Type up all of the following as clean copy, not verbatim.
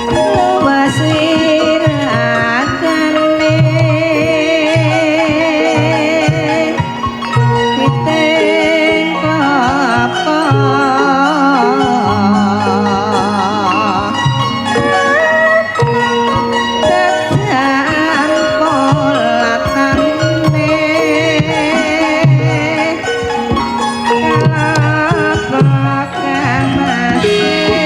Luwes wiragane witing klapa tejan polatane kalapa kang masih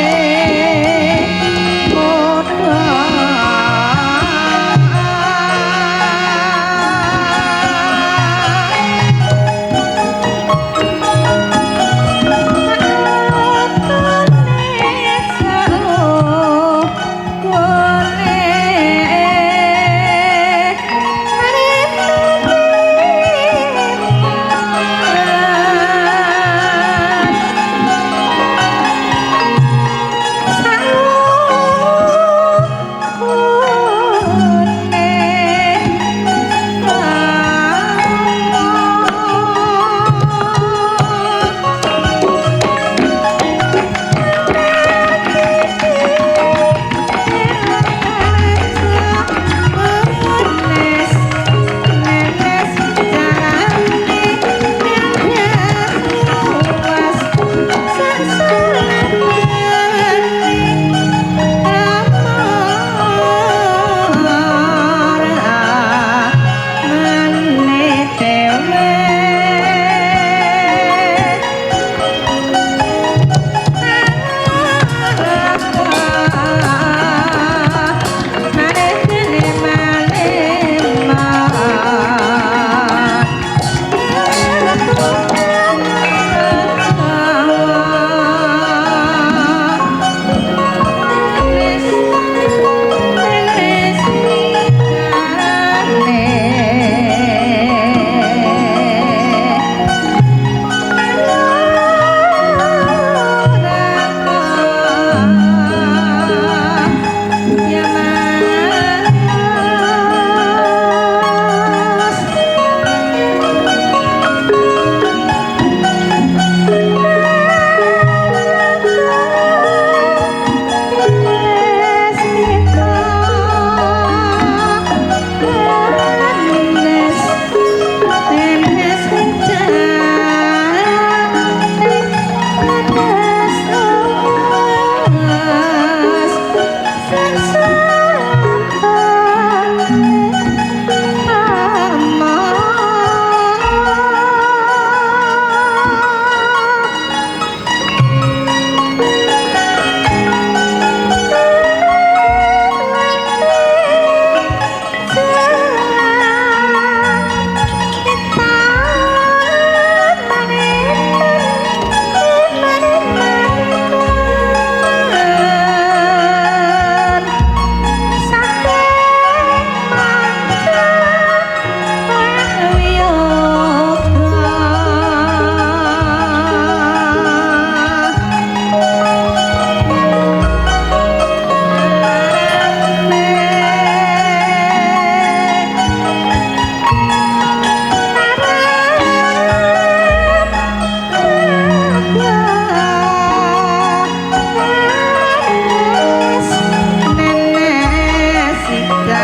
muda.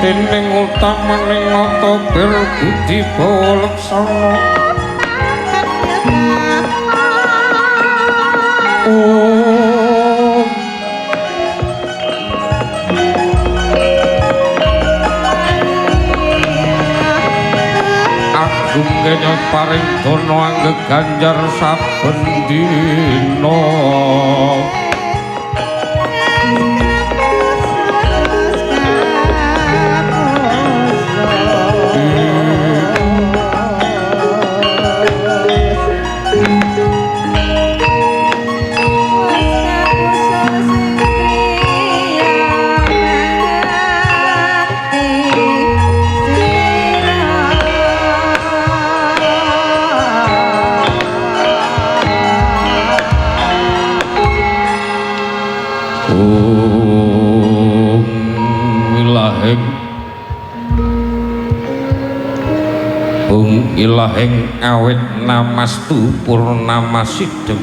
Dening utamaning nata bir budi bawa laksana. Om. Gungenya paring dana angge ganjar saben dina. Ilaheng awit namastu purnamasidhem.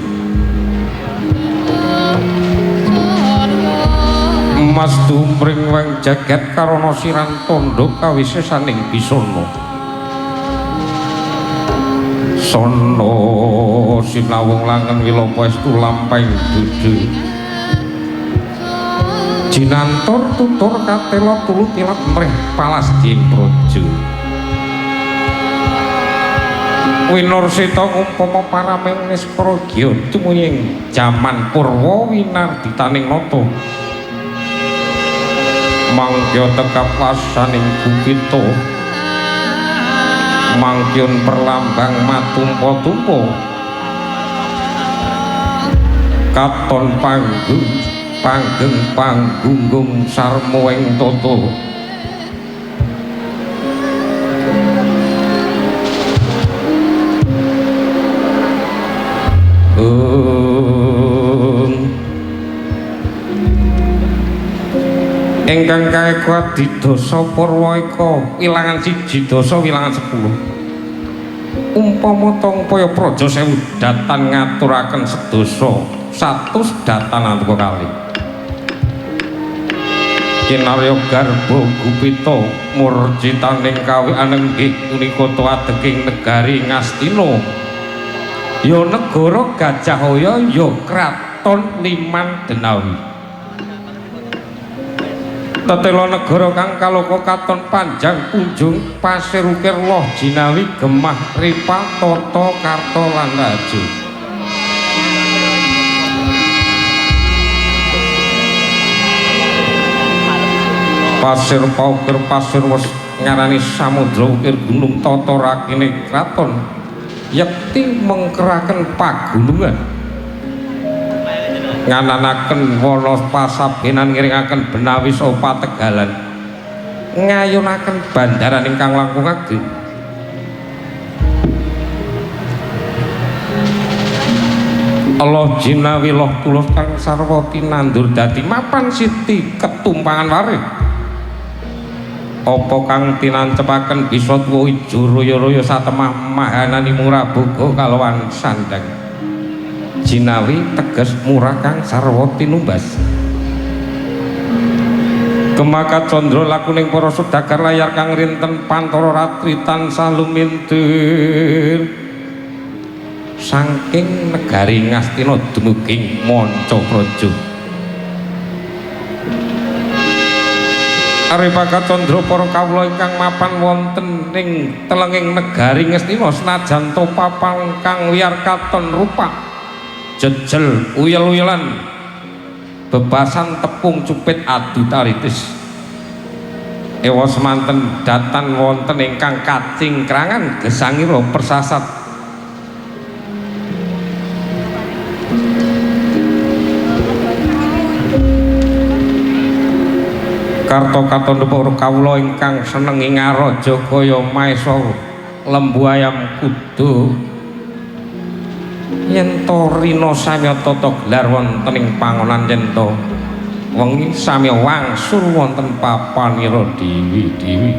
Mastu mring wang jagat karana siran tandha kawisesaning bisana. Sono sinawung langen wilapa estu lampahing dudu. Jinantur tutur katela tulu tilat mrih palasding praja. Winursita umpama paraming nispragya tumuying jaman purwa winarditaning nata. Mangkya tekap wasaning gupita. Mangkyun perlambang matumpa-tumpa. Katon panggung panggeng panggunggung sarma ing tata. Ingkang kaeka didasa purwa eka wilangan 1 dasa wilangan 10. Umpama tangpaya praja sewu datan ngaturaken sedasa 100 datan antuka kalih. Kinarya garba gupita murcitaning kawian enggih punika tuwadeking negari Ngastina. Ya negara Gajahaya ya kraton Liman Denawi. Tetela negara kang kaloka katon panjang punjung pasir ukir loh jinawi gemah ripa tata karta lan rajo. Pasir paukir pasir wes ngarani samudra ukir gunung tata rakine kraton yekti mengkeraken pagunungan. Ngananaken wana pasabenan ngiringaken benawi saha pategalan ngayunaken bandaran ingkang langkung ageng. Allah jinawi loh tulus kang sarwa tinandur dadi mapan siti ketumpangan warih. Apa kang tinancepaken bisa tuwa ijo royo-royo satemah mahanani murah boga kalawan sandang. Jinawi teges murah kang sarwa tinumbas. Gemaka candra lakuning para saudagar layar kang rinten pantara ratri tansah lumintir saking negari Ngastina dumugi manca praja. Aripaka candra para kawula ingkang mapan wonten ing telenging negari Ngastina senajan to papan kang wiyar katon rupak jejel uyel-uyelan bebasan tepung cupit adu taritis. Ewa semanten datan wonten ingkang kacingkrangan gesangira persasat. Karta katon para kawula ingkang seneng ing ngaraja kaya maesa lembu ayam kuda. Yen to rina samya tata gelar wonten ing pangonan yen to wengi samya wangsul wonten papanira dewi-dewi.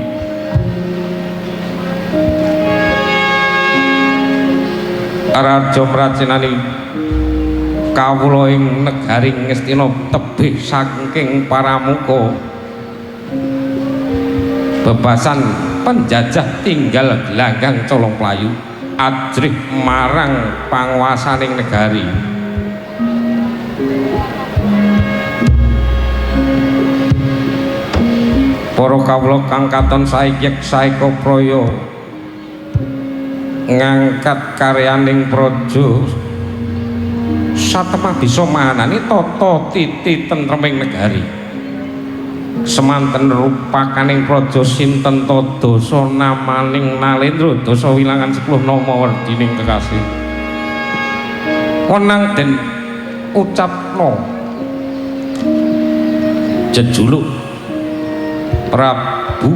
Raja mracinani kawula ing negari Ngastina tebih saking paramuka. Bebasan penjajah tinggal gelanggang colong playu ajrih marang panguwasaning negari. Para kawula kang katon saiki saeka praya Ngangkat karyaning praja satemah bisa manani tata titi tentreming negari. Semanten rupakaning praja sinten ta dasa namaning Nalendra dasa wilangan 10 nama werdining kekasih. Wenang den ucapno jejuluk Prabu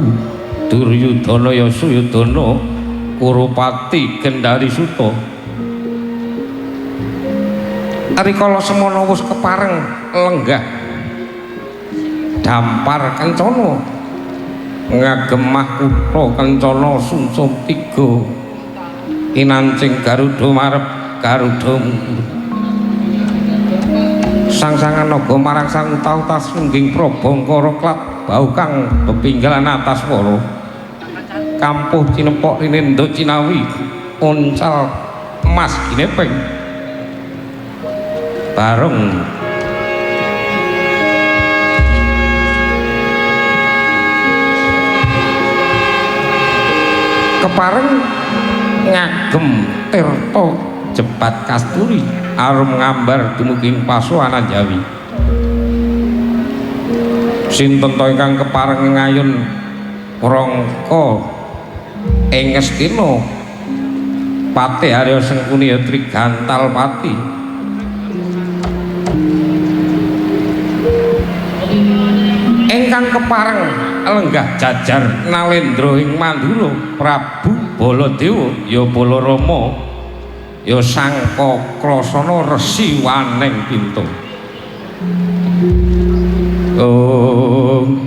Duryudana ya Suyudana Kurupati Gendari Suta. Rikala semono wis kepareng lenggah dampar kencana ngagem mahkutha kencana sumsum tiga kinancing Garuda marep Garuda mungkur. Sangsangan naga marang sang uta-uta sungging prabangkara klat bau kang bebinggalan atas wara kampuh cinepok rinendo cinawi uncal emas ginepeng bareng kepareng ngagem tirta jebat kasturi arum ngambar dumugi ing pasuwanan Jawi. Sinten to ingkang kepareng ngayun rangka ing Ngastina Patih Arya Sengkuni ya Trigantal Pati. Ingkang kepareng lenggah jajar Nalendra ing Mandura Prabu Baladewa ya Balarama ya Sangka Krasana Resi Waneng Pinto. Om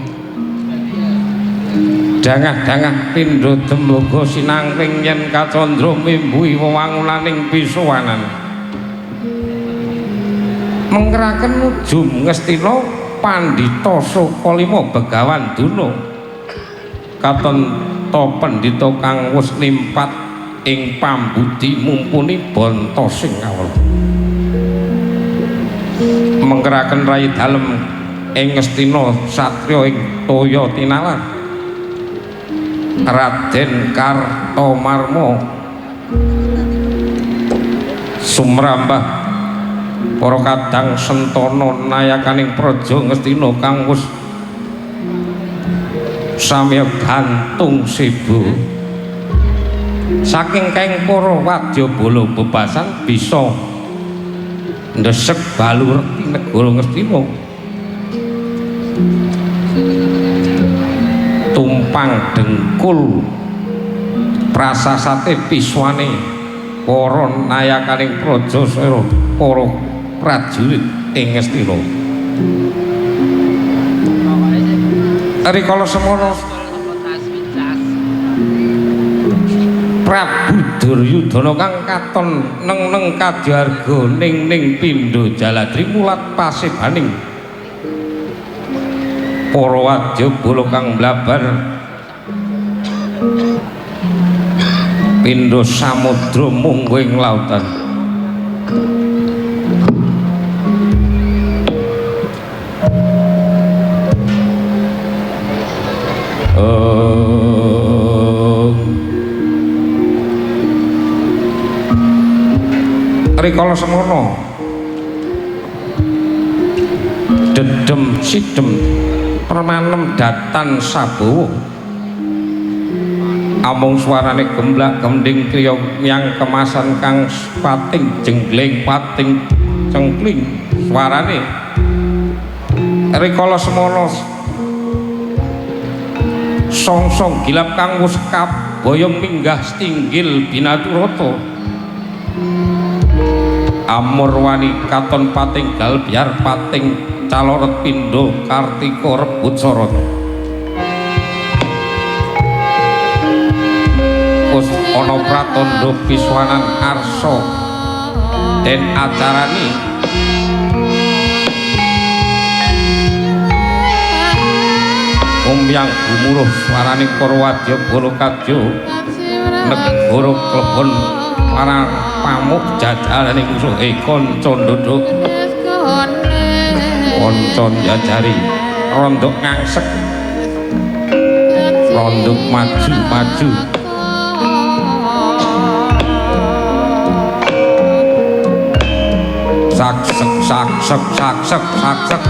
dangah-dangah pindha tembaga sinangkring yen kacandra mimbuhi wewangunaning pisuwanan mengkeraken ujum Ngastina Pandhita Sukalima Begawan Duna katon ta pendhita kang wis nimpat ing pambudi mumpuni banta sing kawula. Mengkeraken rai dalem ing Ngastina satriya ing toya tinalar Raden Kartomarma sumrambah para kadang sentana nayakaning praja Ngastina kang wis samya gantung sibu. Saking kaing para wadyabala bebasan bisa ndesek balurti negara Ngastina tumpang dengkul prasasate piswane para nayakaning praja sira para prajurit ing Ngastina. Rikala semono Prabu Duryudana kang katon neng-neng kadyarga ning-ning pindha jaladri mulat pasebaning para wadyabala kang mlabar pindha samudra munggo ing lautan. Rikala semono dedem sidem permanem datan sabawa amung suarane gemblak gemding kriya yang kemasan kang pating jenggleng pating cengkling suarane. Rikala semono songsong gilap kang wis kabaya minggah stinggil binaturata amurwani katon pating galbyar pating caloret pindha kartika rebut sorot. Wis ana pratandha piswanan arsa den acarani umyang gumuruh swarane para wadyabala kadya negara klebon parang pamuk jajaraning musuh kanca ndodhok kanca njajari rondok ngangsek rondok maju-maju. sak sek sak sek sak sek sak sek.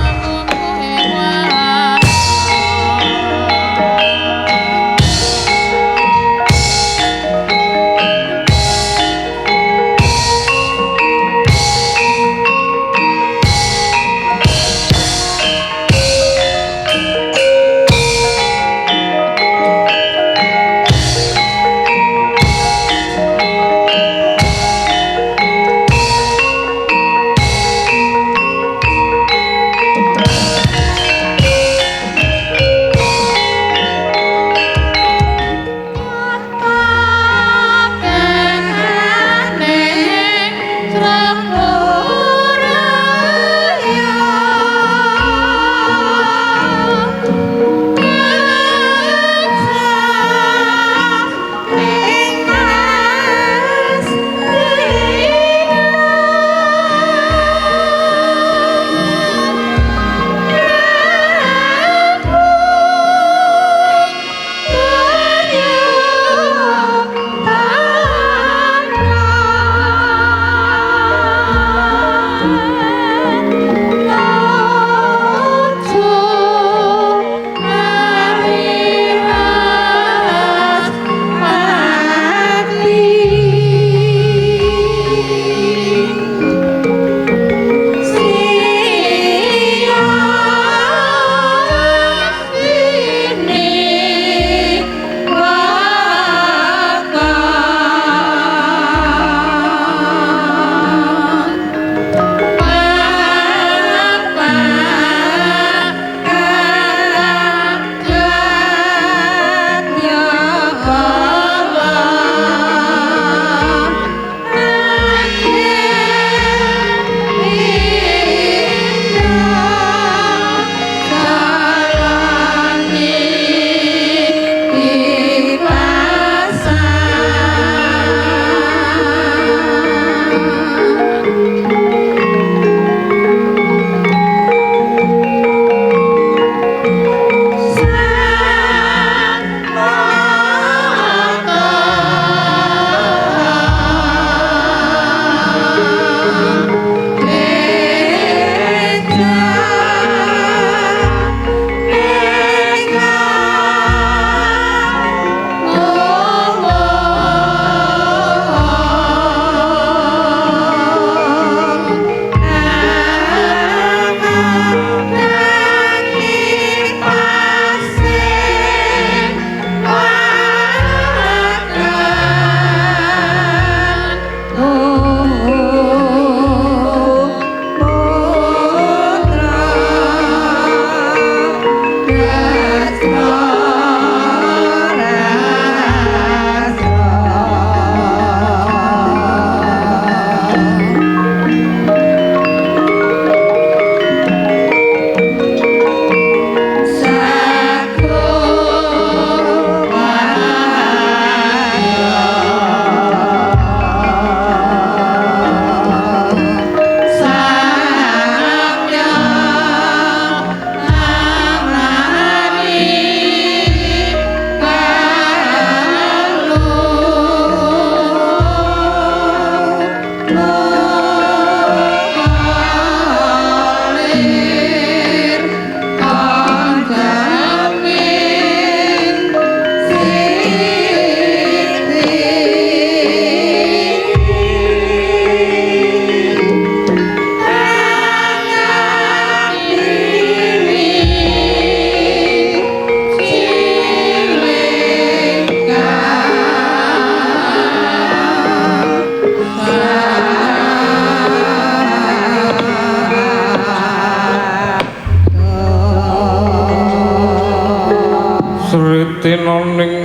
Sritinaning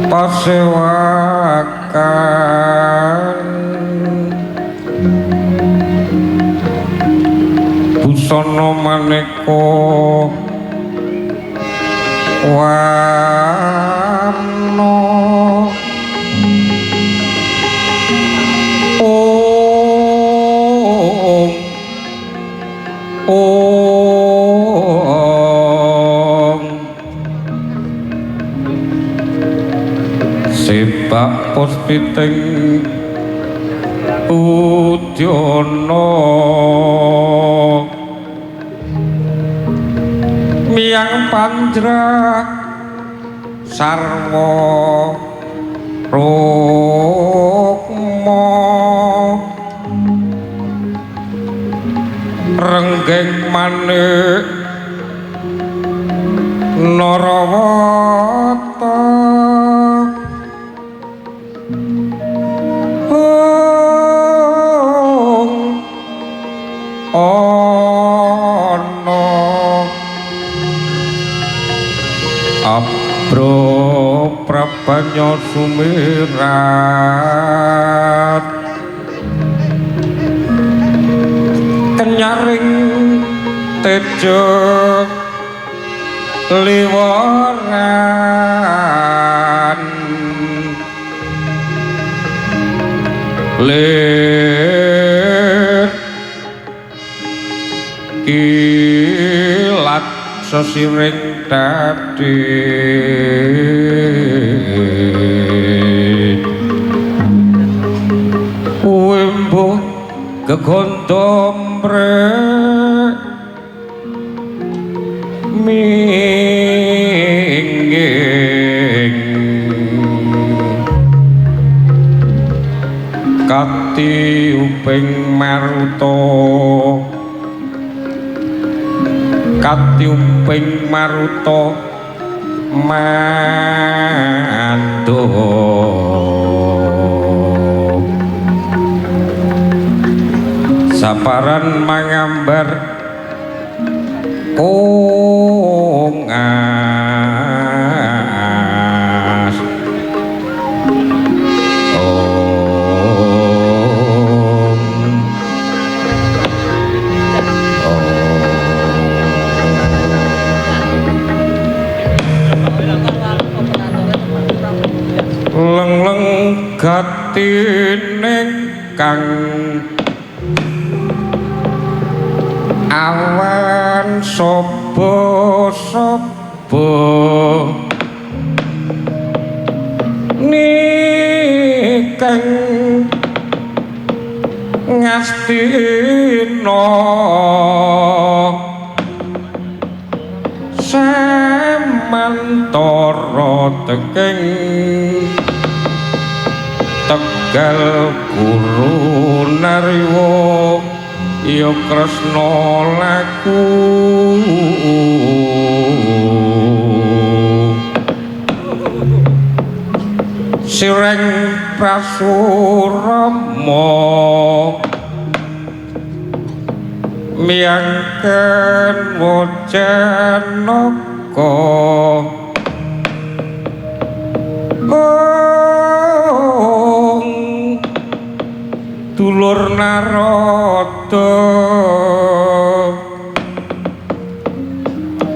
pasewakan busana maneka warna. Om Om sebab puspiting Udyana miyang panjra sarwa rukma renggeng manik Narawata ong ana abra prabanya sumirat kenyaring teja liwaran lir kilat sesiring dadi wembuh gegondom mrek minging katiuping maruta katiuping maruta manduk saparan mangambar kongas ong leng-leng gatine kang awan saba-saba nikeng ngastina samantara teking Tegal Guru Narwa ya Kresna laku sireng prasurama miyangken wajanaka ong dulur Narada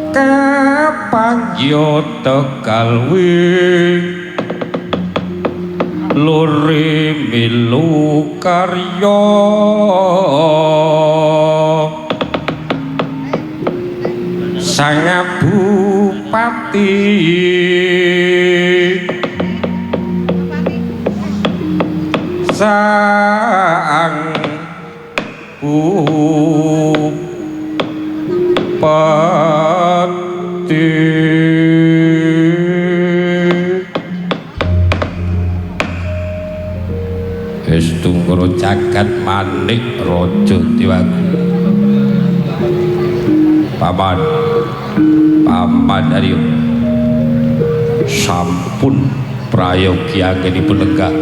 kapangya Tegal wi lore milu karya sang bupati sang bupati. Wis tunggara jagat manik raja dewaku. Paman, Paman Aryo sampun prayogi anggenipun lenggah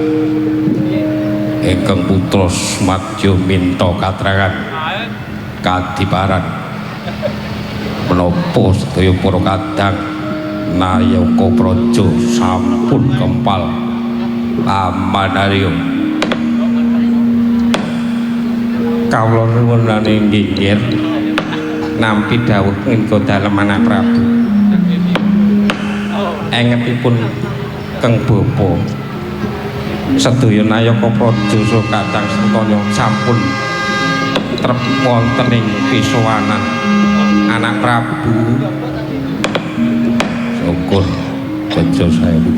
ingkang putra Sumadyo minta katrangan kadiparan menapa sedaya para kadang nayaka praja sampun kempal. Paman Aryo kawula nuwun inggih nampi dawuh ngendika dalem anak Prabu. Engetipun Keng Bapa sedaya nayaka praja saha kadang sentana sampun trep wonten ing pisowanan anak Prabu. Syukur bejo saewu.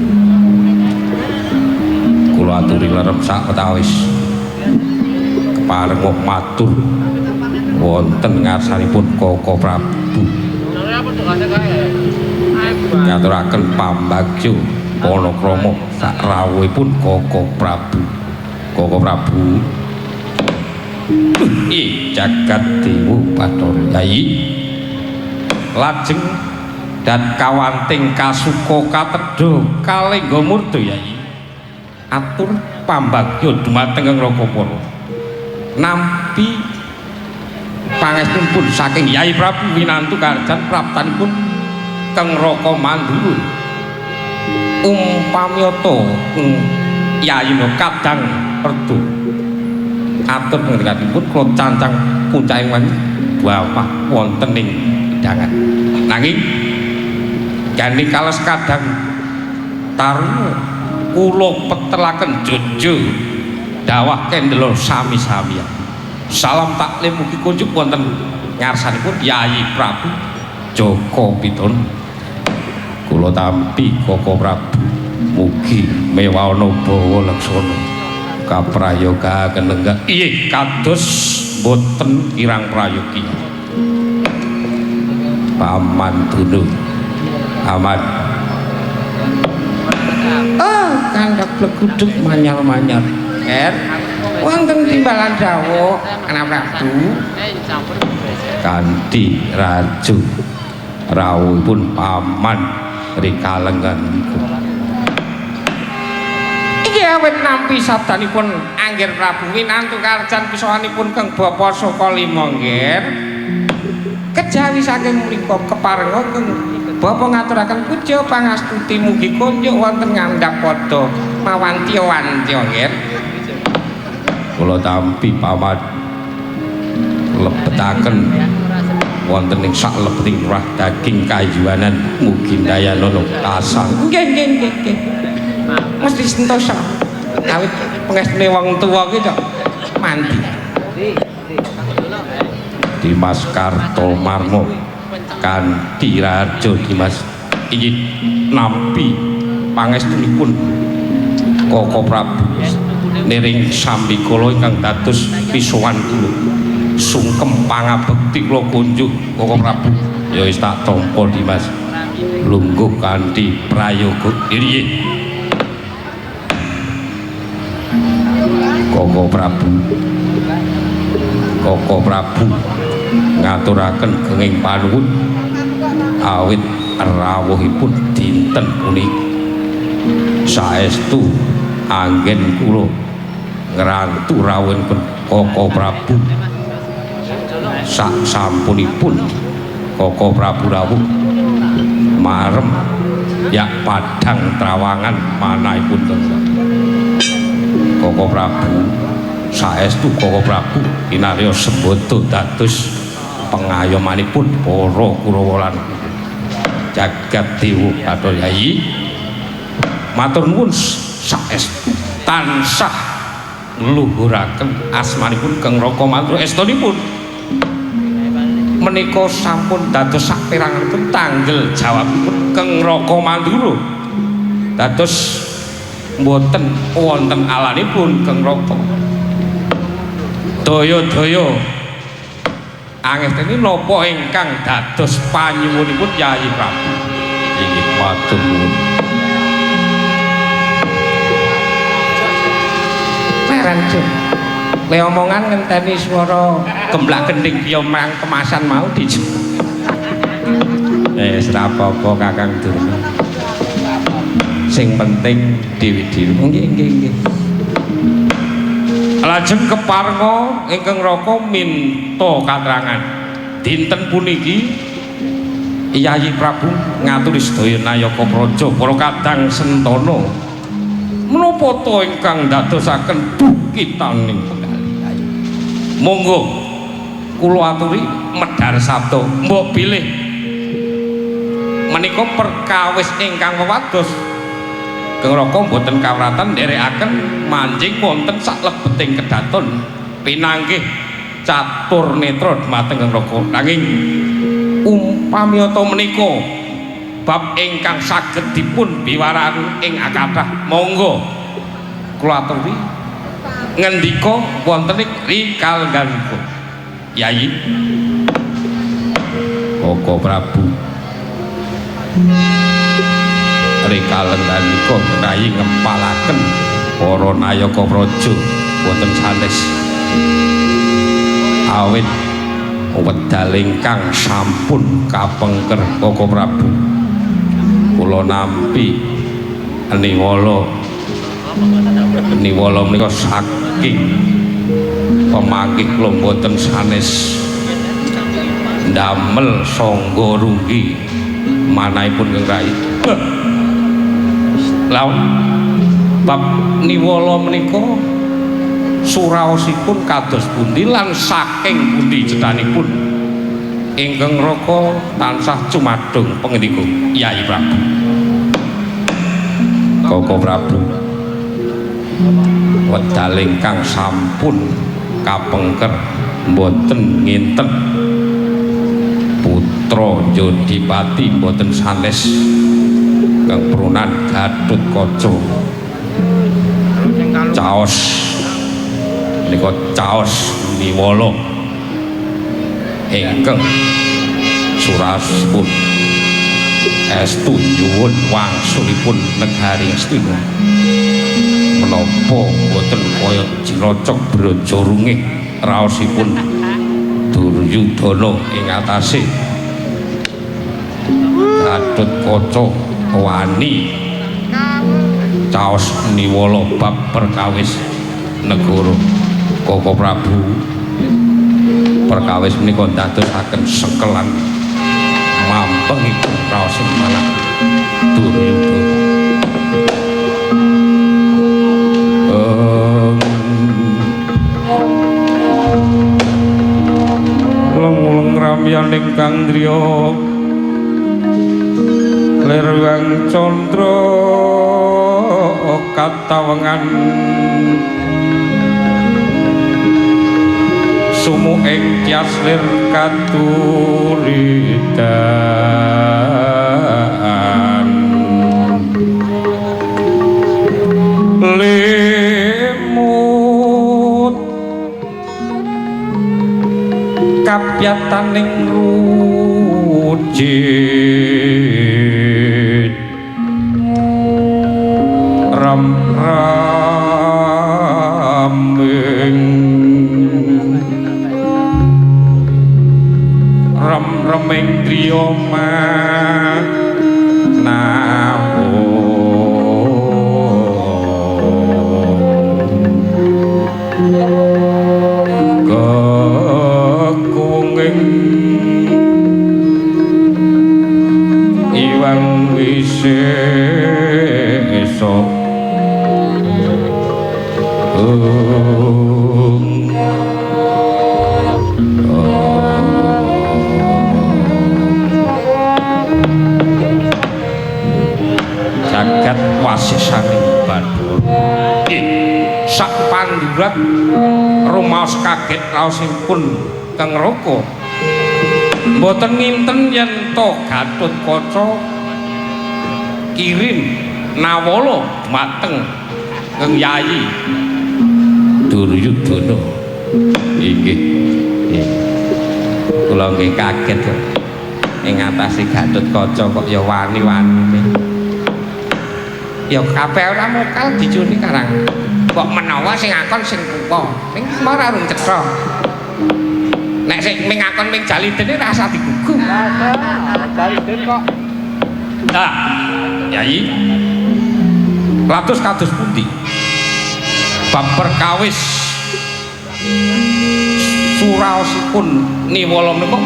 Kula aturi lerep sak wetawis. Keparenga matur wonten ngarsanipun Koko Prabu. Ngaturaken pambagyo panakrama sakrawuhipun Koko Prabu. Koko Prabu I jagat dewa Bathara Yai lajeng dat kawanting kasuka katedha kalengga murda Yai atur pambagyo dumateng Kang Raka Para nampi pangestunipun saking Yai Prabu winantu karjan praptanipun Kang Raka Mandura umpamiyata Yai kadang perdu atur pangendikaipun kula cancang puncaking wangi bawah wonten ing hidangan nanging gandeng kales kadang taruna kula petelaken jojo dawah kendela sami-sami. Salam taklim mugi kunjuk wonten ngarsanipun Yai Prabu Joko Pitono. Kula tampi Koko Prabu mugi mewawana bawa laksana kaprayoga kenenggak iye kados boten kirang prayogi. Paman Dunu aman. Oh, kandhak bleguduk manyar-manyar. Ker wonten timbalan dawuh Anak Prabu kanthi raju rawuhipun paman rikalenggan niku. Iki awit nampi sabdanipun Anggir Prabu winantu karjan pisohanipun Kang Bapa Sukalima nggih. Kejawi saking menika keparenga Kang Bapa ngaturaken puja pangastuti mugi kunjuk wonten ngandhap padha mawantya-wantya nggih. Kula tampi paman lebetaken wonten ing saklebeting rah daging kayuwanan mugi ndayanana kasang. Nggih nggih nggih nggih. Mesti sentosa. Awit pengestune wong tuwa ki kok mandi. Dimas Kartomarmo kanthi Raharja Dimas inggih nampi pangestunipun Koko Prabu niring sambikala ingkang dados pisuwan kula sungkem pangabekti kula kunjuk Koko Prabu ya wis tak tampa Dimas lungguh kanthi prayoga diri. Koko Prabu Koko Prabu ngaturaken genging panuwun awit rawuhipun dinten puniki saestu anggen kula ngrantu rawuhipun Koko Prabu sak sampunipun Koko Prabu rawuh marem yak padang trawangan manahipun Koko Prabu saestu Koko Prabu kinarya sembodo dados pengayomanipun para Kurawa lan jagat dewa Bathara Yai matur nuwun saestu tansah ngluhuraken asmanipun Kang Raka Mandura estunipun menika sampun dados saperanganipun tanggel jawabipun Kang Raka Mandura dados mboten wonten alanipun Kang Raka daya-daya angesteni napa ingkang dados panyuwunipun Yai Prabu inggih matur nuwun. Leren Jun le omongan ngenteni swara gemblak gending piye mang kemasan mau di wis ra apa-apa Kakang Durna sing penting dewi-dewi nggih nggih nggih. Lajeng keparenga ingkang Raka minta katrangan dinten puniki Yayi Prabu ngaturi sedaya nayaka praja para kadang sentana menapa ta ingkang ndadosaken dukitaning penggalih. Monggo kula aturi medhar sabda mbok bilih menika perkawis ingkang wewados Kang Raka mboten kawratan nderekaken manjing wonten saklebeting kedaton pinanggih catur netra dhumateng Kang Raka nanging umpamiyata menika bab ingkang saged dipun biwaran ing akathah monggo kula aturi Ngendika wonten ing Rikalengganika Yayi Koko Prabu. Rikalengganika Rayi ngempalaken para nayaka praja wonten sanes awit wedal ingkang sampun kapengker Koko Prabu. Kula nampi niwala niwala menika saking pemanggih kula mboten sanes ndamel sangga runggi manahipun Kang Rai. Lah bab niwala menika suraosipun kados pundi lan saking pundi cethanipun ingkang raka tansah cumadung pangendika Yai Prabu. Koko Prabu, wedal ingkang sampun kapengker mboten nginten putra Jodipati mboten sanes kang prunan Gatotkaca caos menika caos niwala ingkang surasipun estu nyuwun wangsulipun negari Ngastina menapa mboten kaya Cinocok Brajarungih raosipun Duryudana ing atase Gatotkaca wani caos niwala bab perkawis negara. Koko Prabu, perkawis menika ndadosaken sekelan mampengipun raosing manah Duryudana. Leng-leng ramyan ingkang driya lirwang candra katawengan sumu ing tyas lir katuridan limut kapyataning rujit ram raming ram reming driya kekunging iwang wisesa jagat wasisaning Bathara. Sak pandurat rumaos kaget raosipun Kang Raka. Mboten nginten yen to Gatotkaca kirim nawala dhumateng Kang Yayi Duryudana. Inggih. Kula nggih kaget ing atase Gatotkaca kok ya wani-wanine. Ya kabeh ora mokal dicuni karang. Kok menawa sing akon sing rupa. Ning ora rung cetha. Nek sing ming akon ming jalidene rasa digugu. Jaliden kok. Nah, Yayi. Latus kados pundi? Bab perkawis suraosipun niwala menika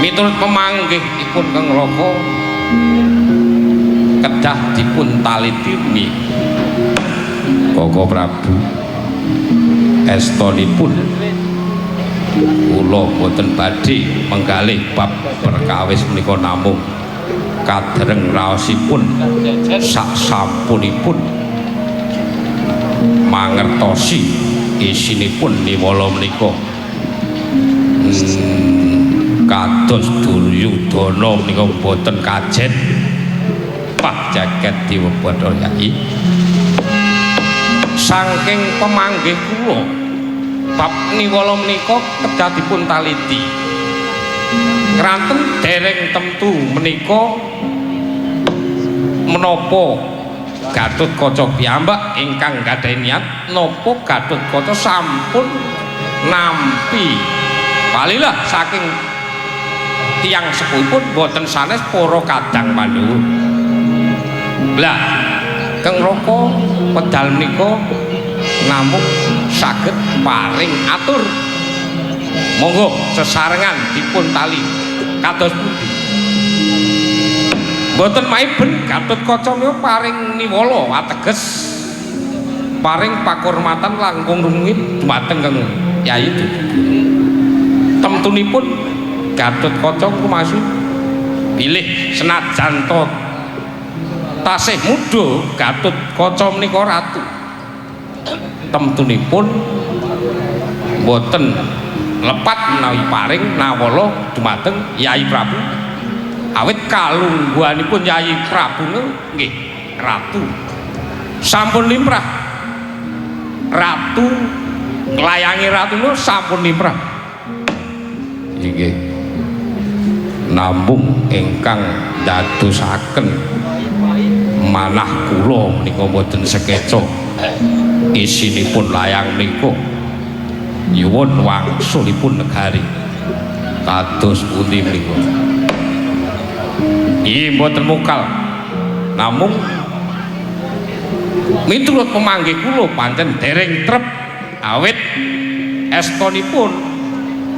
miturut pemanggihipun Kang Raka kedah dipun taliti nggih. Koko Prabu, estonipun kula boten badhe menggalih bab perkawis menika namung kadereng raosipun sak sampunipun mangertosi isinipun niwala menika. Kados Duryudana menika boten kajen. Pak jagat diwepadha Yai. Saking pemanggih kula bab niwala menika kedah dipun taliti. Kranten dereng temtu menika menapa Gatotkaca piyambak ingkang gadhahi niat napa Gatotkaca sampun nampi palilah saking tiyang sepuhipun boten sanes para kadang Pandhawa. Lah, Kang Raka pedal menika namung saged paring atur. Monggo sesarengan dipun tali kados pundi. Mboten maiben Gatotkaca menika paring niwala ateges paring pakurmatan langkung rumit dumateng Kang Yai Dudu. Temtunipun Gatotkaca kumasu bilih senajan to tasih muda Gatotkaca menika ratu. Temtunipun mboten lepat menawi paring nawala dumateng Yai Prabu. Awit kalungguhanipun Yai Prabu nggih ratu. Sampun limrah. Ratu nglayangi ratu niku sampun limrah. Inggih. Namung ingkang dadosaken manah kula menika mboten sekeca isinipun layang menika nyuwun wangsulipun negari kados pundi menika. Nggih mboten mokal. Namung miturut pemanggih kula pancen dereng trep awit estonipun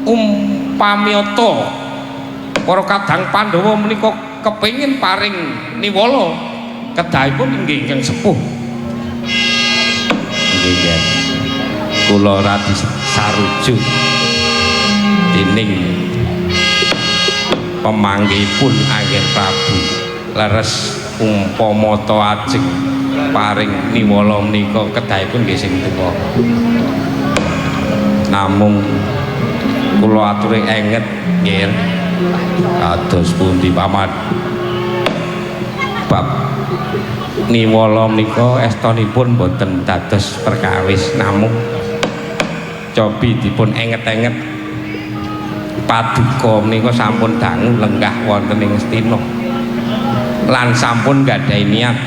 umpamiyata para kadang Pandhawa menika kepengin paring niwala kedahipun inggih ingkang sepuh. Nggih, nggih. Kula radi sarujuk dening pemanggihipun Angger Prabu leres umpama ta ajeng paring niwala menika kedahipun nggih sing tuwa. Namung kula aturi enget nggih kados pundi paman bab niwala menika estonipun boten dados perkawis namung cobi dipun enget-enget paduka menika sampun dangu lenggah wonten ing Astina lan sampun gadhahi niat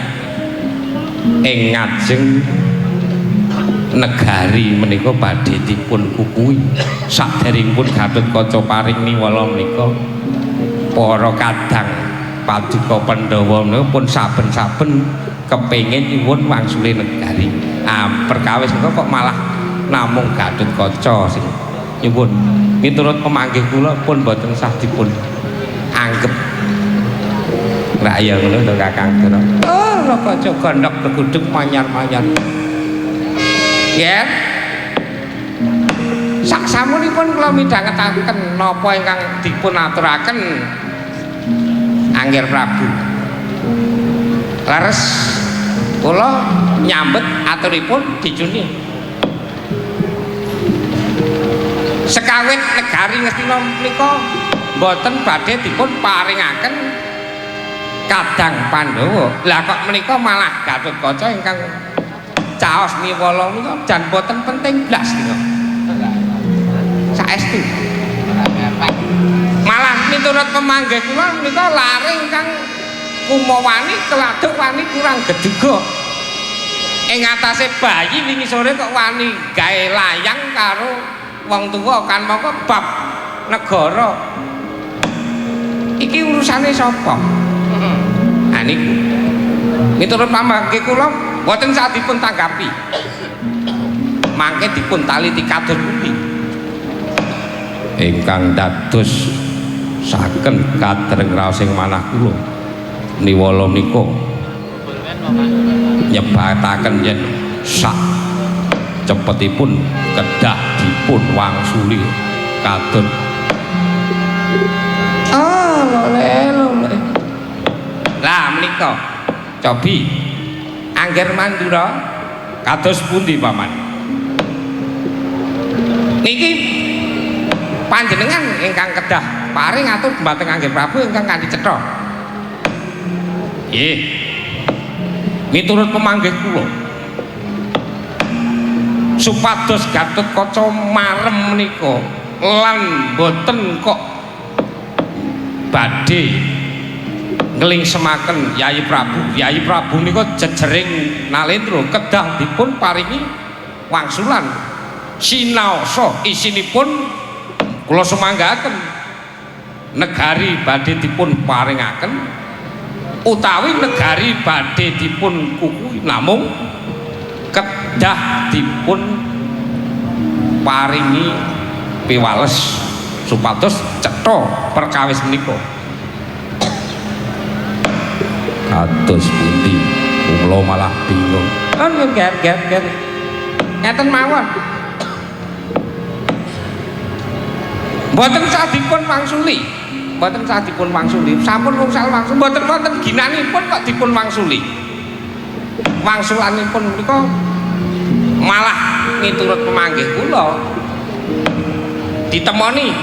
ing ngajeng negari menika badhe dipun kukuhi saderengipun Gatotkaca paring niwala menika para kadang paduka Pandhawa menika pun saben-saben kepengin nyuwun wangsule negari. Ah perkawis menika kok malah namung Gatotkaca sing nyuwun. Miturut pemanggih kula pun boten sah dipun anggep. Rak ya ngono to Kakang Dara. Oh, Raka gondok beguduk manyar-manyar. Nggih. Sak samunipun kula midhangetaken napa ingkang dipun aturaken Angger Prabu. Leres kula nyambet aturipun dijuni. Sekawit negari Ngastina menika mboten badhe dipun paringaken kadang Pandhawa. Lah kok menika malah Gatotkaca ingkang caos niwala menika jan boten penting blas nika. Saestu. Malah miturut pemanggih kula menika lare ingkang kumawani keladuk wani kurang geduga. Ing atase bayi wingi sore kok wani gawe layang karo wong tuwa kan mongko bab negara. Iki urusane sapa? Ha niku. Miturut pamanggih kula mboten sah dipun tanggapi. Mangke dipun taliti kados pundi. Ingkang dados saken kadreng raos ing manah kula niwala menika nyebataken yen sak cepetipun kedah dipun wangsuli kadon. Ah lole lole. Lah menika cobi Angger Mandura kados pundi paman? Niki panjenengan ingkang kedah paring atur dhumateng Angger Prabu ingkang kanthi cetha. Nggih. Miturut pemanggih kula Supados Gatotkaca marem menika lan boten kok badhe ngelingsemaken Yayi Prabu. Yayi Prabu menika jejering Nalendra kedah dipun paringi wangsulan sinaosa isinipun kula sumanggaaken negari badhe dipun paringaken utawi negari badhe dipun kukuhi namung kedah dipun paringi piwales supados cetha perkawis menika. Kados pundi kula malah bingung. Ger ger ger ngeten mawon. Mboten sah dipun wangsuli. Mboten sah dipun wangsuli. Sampun wungsal wangsul mboten wonten ginanipun kok dipun wangsuli. Wangsulanipun menika malah miturut pemanggih kula ditemoni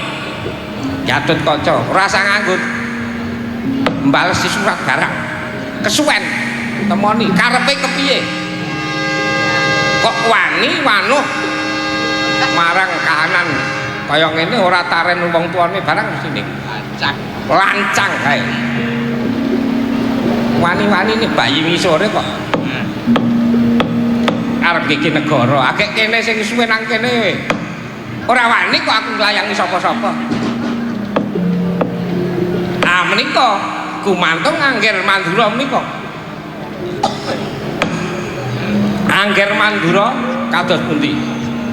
Gatotkaca ora usah nganggo mbales surat barang. Kesuwen temoni karepe kepiye? Kok wani wanuh marang kahanan kaya ngene ora taren wong tuane barang mestine. Lancang. Lancang kae. Wani-wani ini bayi ngisore kok. Arep iki negara, akeh kene sing suwe nang kene. Ora wani kok aku nglayangi sapa-sapa. Ah menika gumantung Angger Mandura menika. Angger Mandura kados pundi?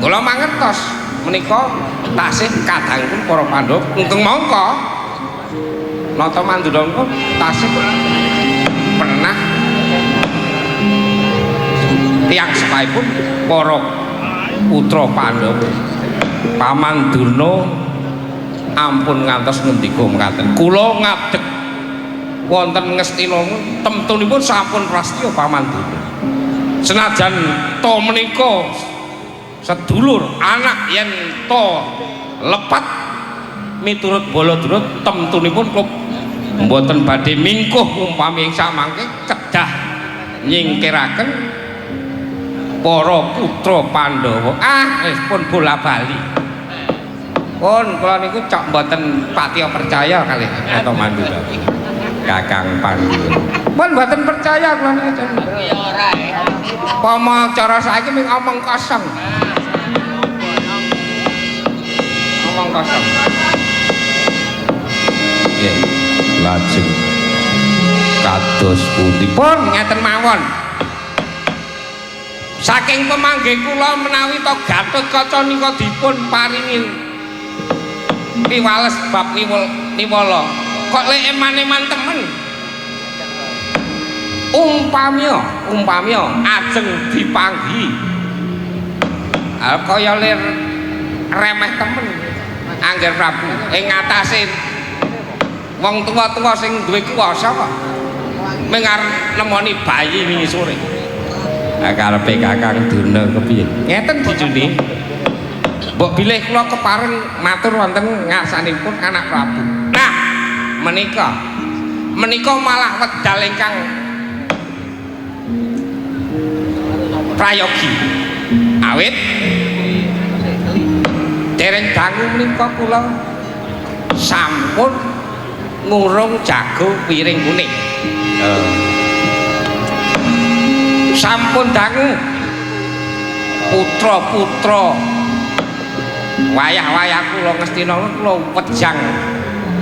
Kula mangertos menika tasih kadangipun para Pandhawa ingkang mangka Nata Mandura menika tasih pernah tiyang sepahipun para putra Pandhawa. Paman Durna ampun ngantos ngendika mekaten. Kula ngadeg wonten Ngastina temtunipun sampun prastya Paman Durna. Senajan ta menika sedulur anak yen ta lepat miturut Baladura temtunipun kula mboten badhe mingkuh umpami ing samangke kedah nyingkiraken para putra Pandhawa. Ah wis pun bola-bali. Pun kula niku cok mboten patiya percaya kalih Nata Mandura. Kakang Pandu. Pun mboten percaya kula niku. Ya ora. Pomo cara saiki mung omong kosong. Omong kosong. Nggih, lajeng kados pundi? Pun ngeten mawon. Saking pemanggih kula menawi to Gatotkaca nika dipun paringi piwales bab niwala. Kok lek eman-eman temen. Umpamya ajeng dipanggi. Kaya lir remeh temen Angger Prabu ing ngatasé wong tuwa-tuwa sing duwe kuwasa kok mung arep nemoni bayi wingi sore. Karepe Kakang Durna kepiye? Ngeten dijuni. Mbok bilih kula kepareng matur wonten ngarsanipun anak Prabu. Nah, menika malah wedal ingkang prayogi. Awit dereng dangu menika kula sampun ngurung jago piring kuning. Sampun dangu putra-putra wayah-wayah kula Ngastina kula wejang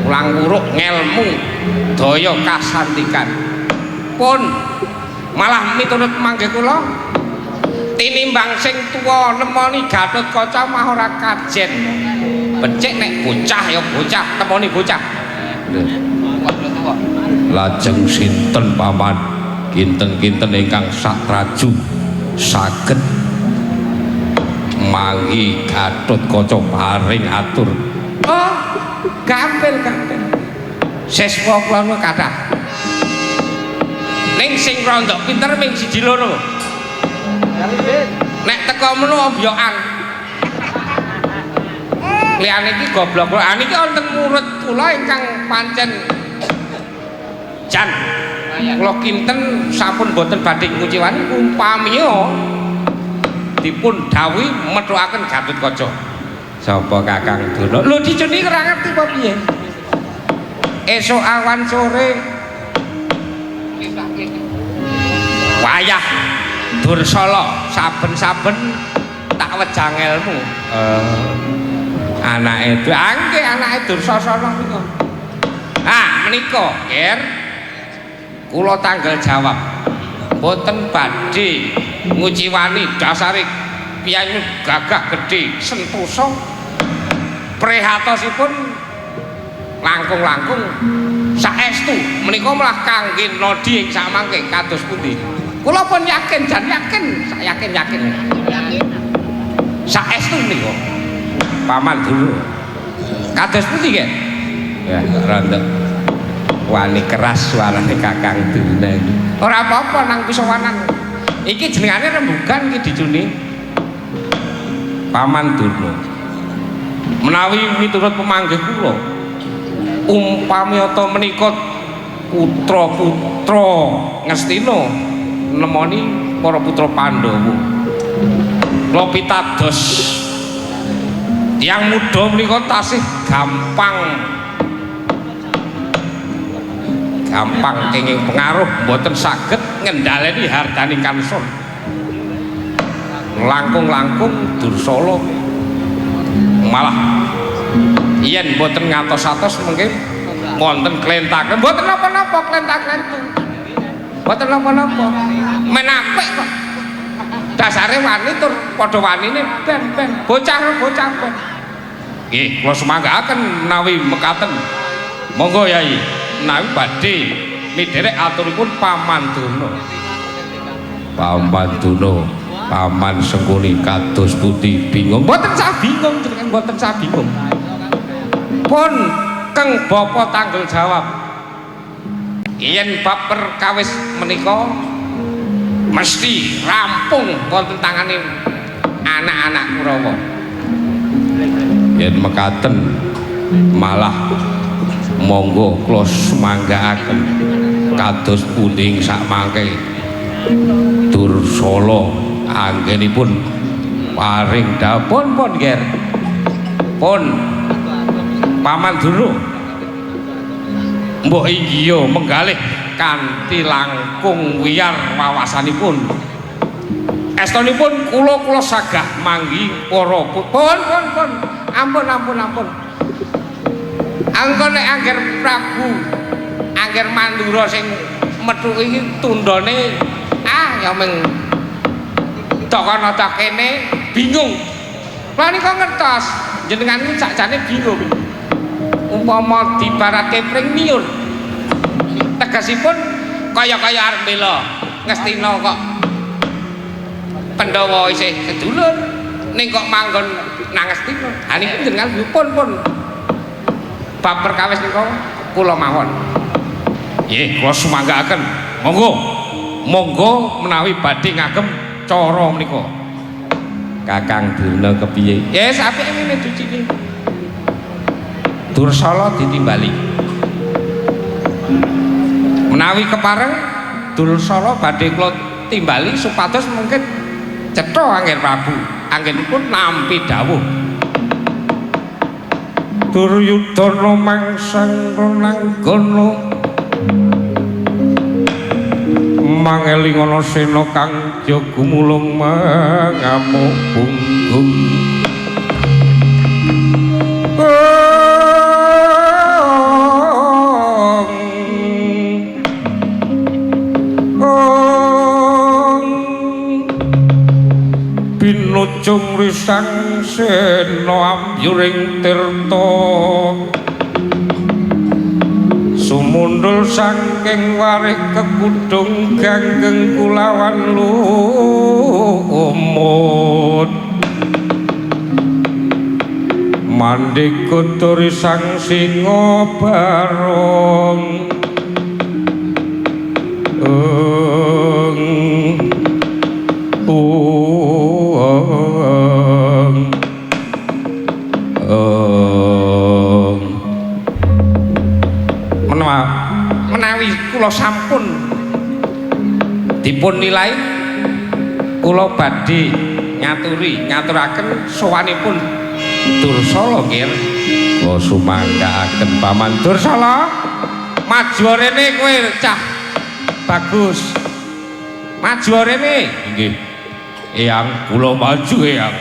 ulang wuruk ngelmu daya kasantikan. Pun malah miturut manggih kula tinimbang sing tuwa nemoni Gatotkaca mah ora kajen. Becik nek bocah ya bocah temoni bocah. Lajeng sinten paman kinten-kinten ingkang satraju saged manggi Gatotkaca paring atur. Oh, gampil-gampil. Siswa kula niku kathah. Ning sing rondok pinter ming siji loro. Nek teko menu ombyokan. Liyane iki goblok. Ah niki wonten murid kula ingkang pancen jan. Kula kinten sampun boten badhe nguciwani umpamiya dipun dawuhi methukaken Gatotkaca. Sapa Kakang Durna? Lho diceni ora ngerti apa piye? Esuk awan sore wayah Dursala saben-saben tak wejang elmu. Anake du angke anake Dursasana menika. Ah, menika, Ger. Kula tanggal jawab. Mboten badhe nguciwani dasare piyayi gagah gedhe sentosa. Prihatosipun langkung-langkung saestu menika malah kangge nodi ing samangke kados pundi. Kula pun yakin, jan yakin, sak yakin-yakin. Saestu menika. Paman dulu. Kados pundi, Ger? Ya, rontok. Wani keras suarane Kakang Durna iki. Ora apa-apa nang pisowanan. Iki jenengane rembugan iki dicuni. Paman Durna. Menawi miturut pemanggih kula, umpami ata menika putra-putra Ngastina nemoni para putra Pandhawa. Kula pitados tiyang muda menika tasih gampang kenging pengaruh, mboten saged ngendhaleni hardani kansun. Langkung-langkung Dursala malah yen mboten ngatos-atos mungkin wonten klentaken, mboten napa-napa klentak-klentu. Mboten napa-napa. Men apik kok. Dasare wani tur padha wanine ben-ben, bocah bocah ben. Nggih, kula sumanggaaken menawi mekaten. Monggo Yai, menawi badhe midherek aturipun Paman Durna. Paman Durna, Paman Sengkuni kados pundi bingung. Mboten sah bingung jenengan, mboten sah bingung. Pun keng bapa tanggung jawab. Yen bab perkawis menika mesti rampung wonten tangane anak-anak Kurawa. Yen mekaten malah monggo kula sumanggaaken kados pundi ing sakmangke Dursala anggenipun paring dawuh pun Ger. Pun Paman Durna mbok iya menggalih kanthi langkung wiyar wawasanipun. Estonipun kula sagah manggi para pun pun pun ampun ampun ampun. Angko nek angger Prabu angger Mandura sing methuki iki tundhone ah ya meng tokono ta kene bingung. Kula nika ngertos jenengan iki sakjane bingung. Umpama dibaratke pring miur. Tegesipun kaya-kaya arep bela Ngastina kok Pandhawa isih sedulur ning kok manggon nang Ngastina. Ha niku jenengan pun pun bab perkawis nika kula mawon. Nggih, kula sumanggaaken. Monggo. Monggo menawi badhe ngagem cara menika. Kakang Durna kepiye? Yes, apik ngene ducine. Dursala ditimbali. Menawi kepareng Dursala badhe kula timbali supados mungkin cetha Angger Prabu. Anggenipun nampi dawuh. Duryudana mangsang ronanggana mangelingana sena kang gumulung mangamuk punggung. Binujung risang sena ambyuring tirta sumundul saking warih kekudung ganggeng kulawan lumut mandeka sang singa barong menawi kula sampun dipun nilai kula badhe ngaturi ngaturaken sowanipun Dursala nggih. Kula sumanggaaken Paman Dursala. Maju rene kowe cah. Bagus. Maju rene. Nggih. Eyang kula maju eyang.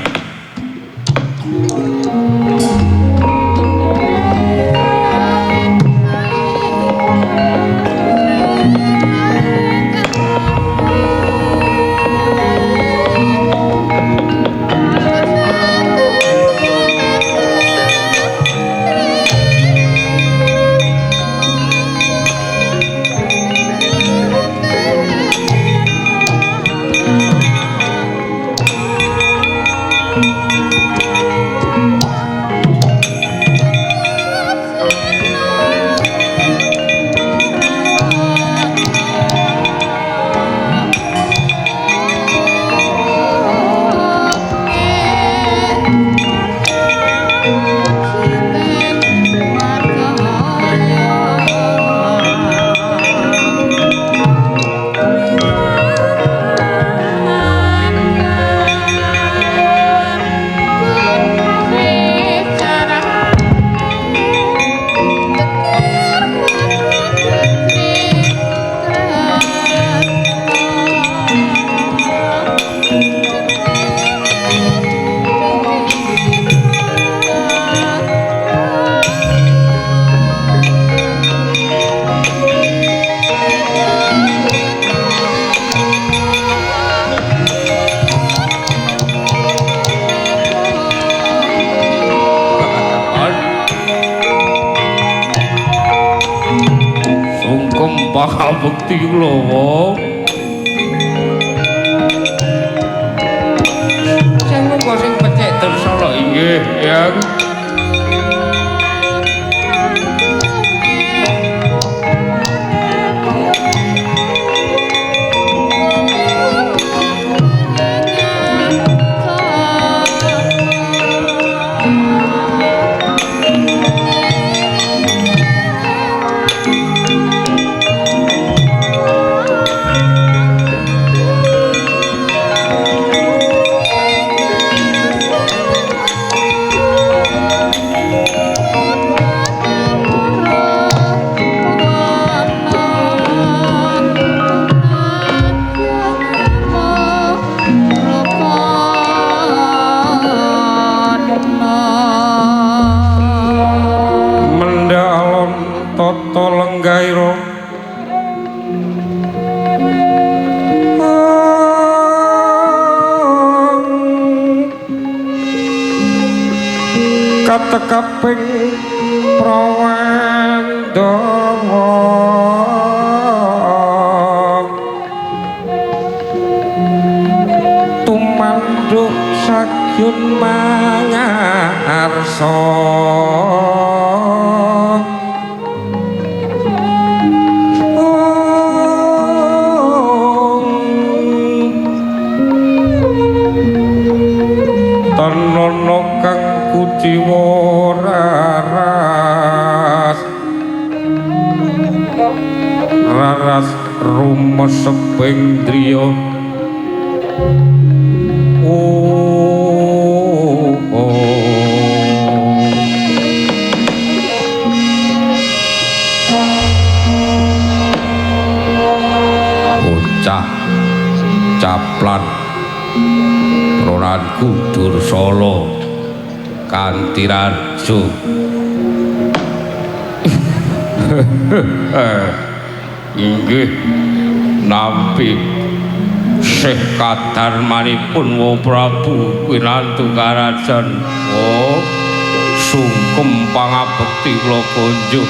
Sungkem pangabekti kula wong. Sing munggo sing becik Dursala inggih, Eyang. Mendalon tata lenggaira katekaping Prawandawa tumanduk sagyun mangarsa. Tanono kang kuciwa raras raras rumeseping driya. Oh, oh. Bocah caplan Ronanku Dursala kanthi rajo. Inggih nampi Syekh kadarmanipun Wa Prabu winantu karajan. Oh, sungkem pangabekti kula kunjuk.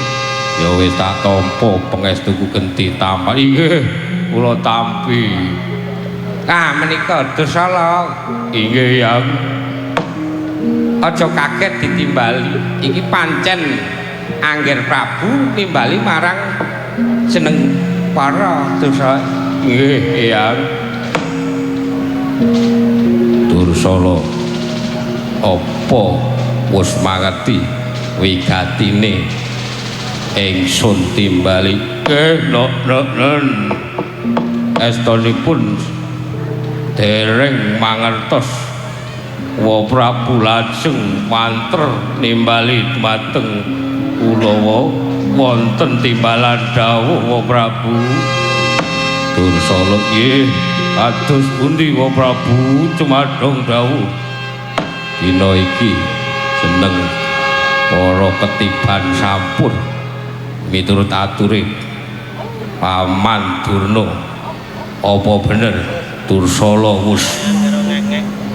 Ya wis tak tampa pangestuku genti tampa. Inggih kula tampi. Ah menika Dursala. Inggih Yang. Aja kaget ditimbali. Iki pancen Angger Prabu nimbali marang jeneng para Dursala. Nggih Yang. Dursala apa wis mangerti wigatine ingsun timbali? Nggih, nok-nok. Estonipun dereng mangertos Wa Prabu lajeng wanter nimbali dumateng kula wonten timbalan dawuh wa Prabu. Dursala nggih kados pundi wa Prabu cumadong dawuh. Dina iki seneng para ketiban sampur miturut ature Paman Durna. Apa bener Dursala wis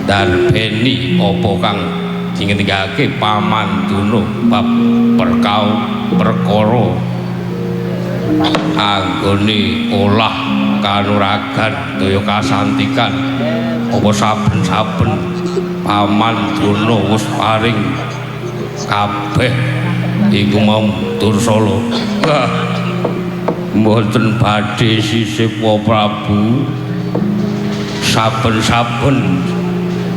darbeni apa kang dingendikake Paman Durna bab perkara anggone olah kanuragan daya kasantikan? Apa saben-saben Paman Durna wis paring kabeh iku mau Dursala? Mboten badhe sisip wa Prabu. Saben-saben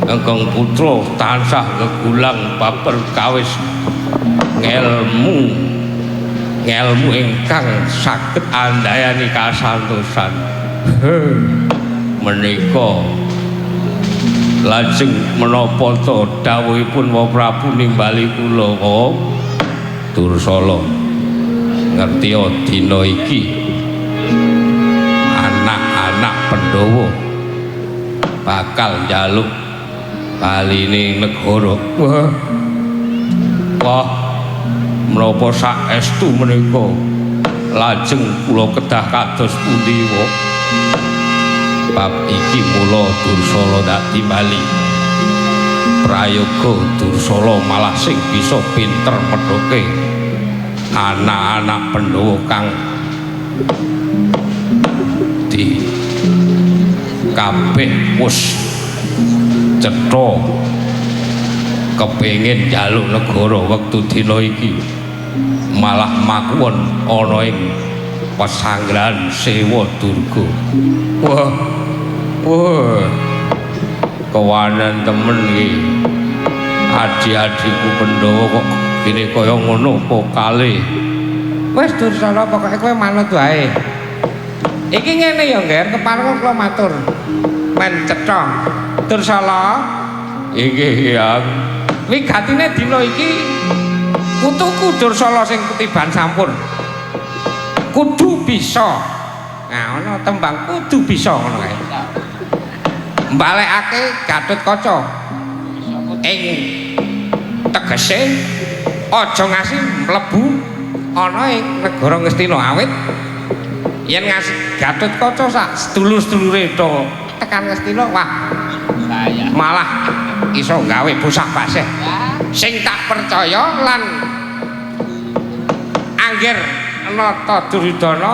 ingkang putra tansah gegulang bab perkawis ngelmu ingkang saged andayani kasantosan. Menika lajeng menapa ta dawuhipun wa Prabu nimbali kula Dursala? Ngertiya dina iki anak-anak Pandhawa bakal njaluk baline negara. Wah, wah, menapa saestu menika lajeng kula kedah kados pundi wa? Bab iki mula Dursala dak timbali. Prayoga Dursala malah sing bisa pinter medhoke anak-anak Pandhawa kang di kabeh wis cetha kepengin njaluk negara wektu dina iki malah makuwon ana ing pesanggrahan Sewa Durga. Wah, wah, kewanan temen iki adi-adiku Pandhawa kok gini kaya ngono pokale. Wis Dursala pokoke kowe manut wae. Iki ngene ya, Ngger, kepareng kula matur. Men cetha. Dursala, inggih Hyang. Wigatine dina iki putuku Dursala sing ketiban sampur. Kudu bisa. Nah, ana tembang kudu bisa ngono kae. Mbalekake Gatotkaca. Ing tegese aja ngasih mlebu ana ing negara Ngastina, awit yen ngasih Gatotkaca sak sedulur-sedulure do tekan Ngastina, wah malah iso gawe bosah-baseh. Sing tak percaya lan angger nata Duryudana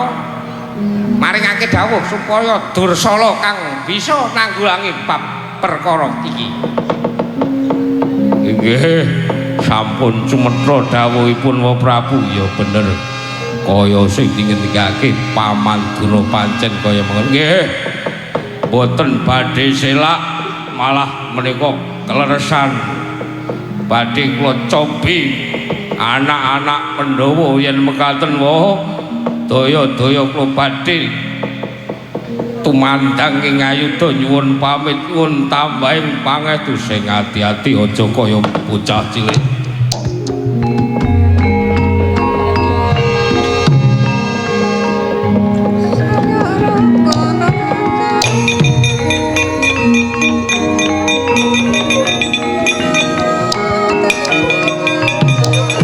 maringake dawuh supaya Dursala kang bisa nanggulangi bab perkara iki. Nggih, sampun sumetra dawuhipun wa Prabu. Ya bener kaya sing dingendikake Paman Durna pancen kaya mengono. Nggih, mboten badhe selak, malah menika keleresan badhe kula cobi anak-anak Pandhawa yen mekaten wa daya-daya kula badhe tumandang ing ayuda nyuwun pamit nyuwun tambahing pangestu. Sing ati-ati aja kaya bocah cilik.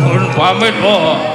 Nyuwun pamit wa.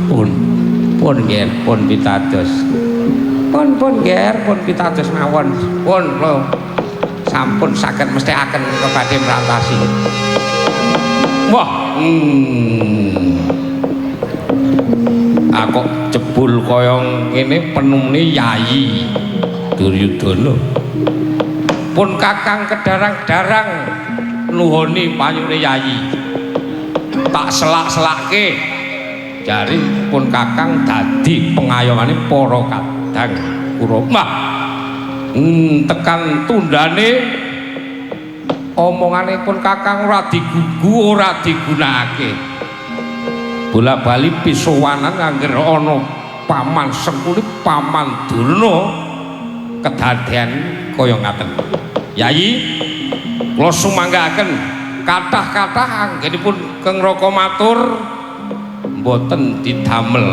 Pun pun nger, pun pitados. Pun pun nger, pun pitados mawon. Pun lho. Sampun saged mesthekaken kebadhe mrantasi. Wah. Ah kok jebul kaya ngene penumune Yayi Duryudana. Pun Kakang kedarang-darang nuhoni panyune Yayi. Tak selak-selake jari pun Kakang dadi pengayomane para kadang Kurawa. Tekan tundane omongane pun Kakang ora digugu, ora digunakake. Bola-bali pisowanan angger ana Paman Sengkuni, Paman Durna kedadean kaya ngaten. Yayi, kula sumanggaaken kathah-kathah anggenipun Keng Raka matur mboten didamel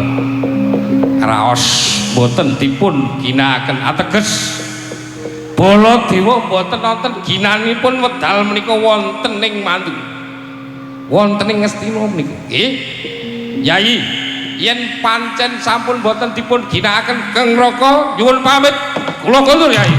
raos, mboten dipun ginakaken ateges Baladewa mboten wonten ginanipun wedal menika wonten ing Mandu, wonten ing Ngastina menika. Nggih Yayi, yen pancen sampun mboten dipun ginakaken Keng Raka nyuwun pamit kula kondur Yayi.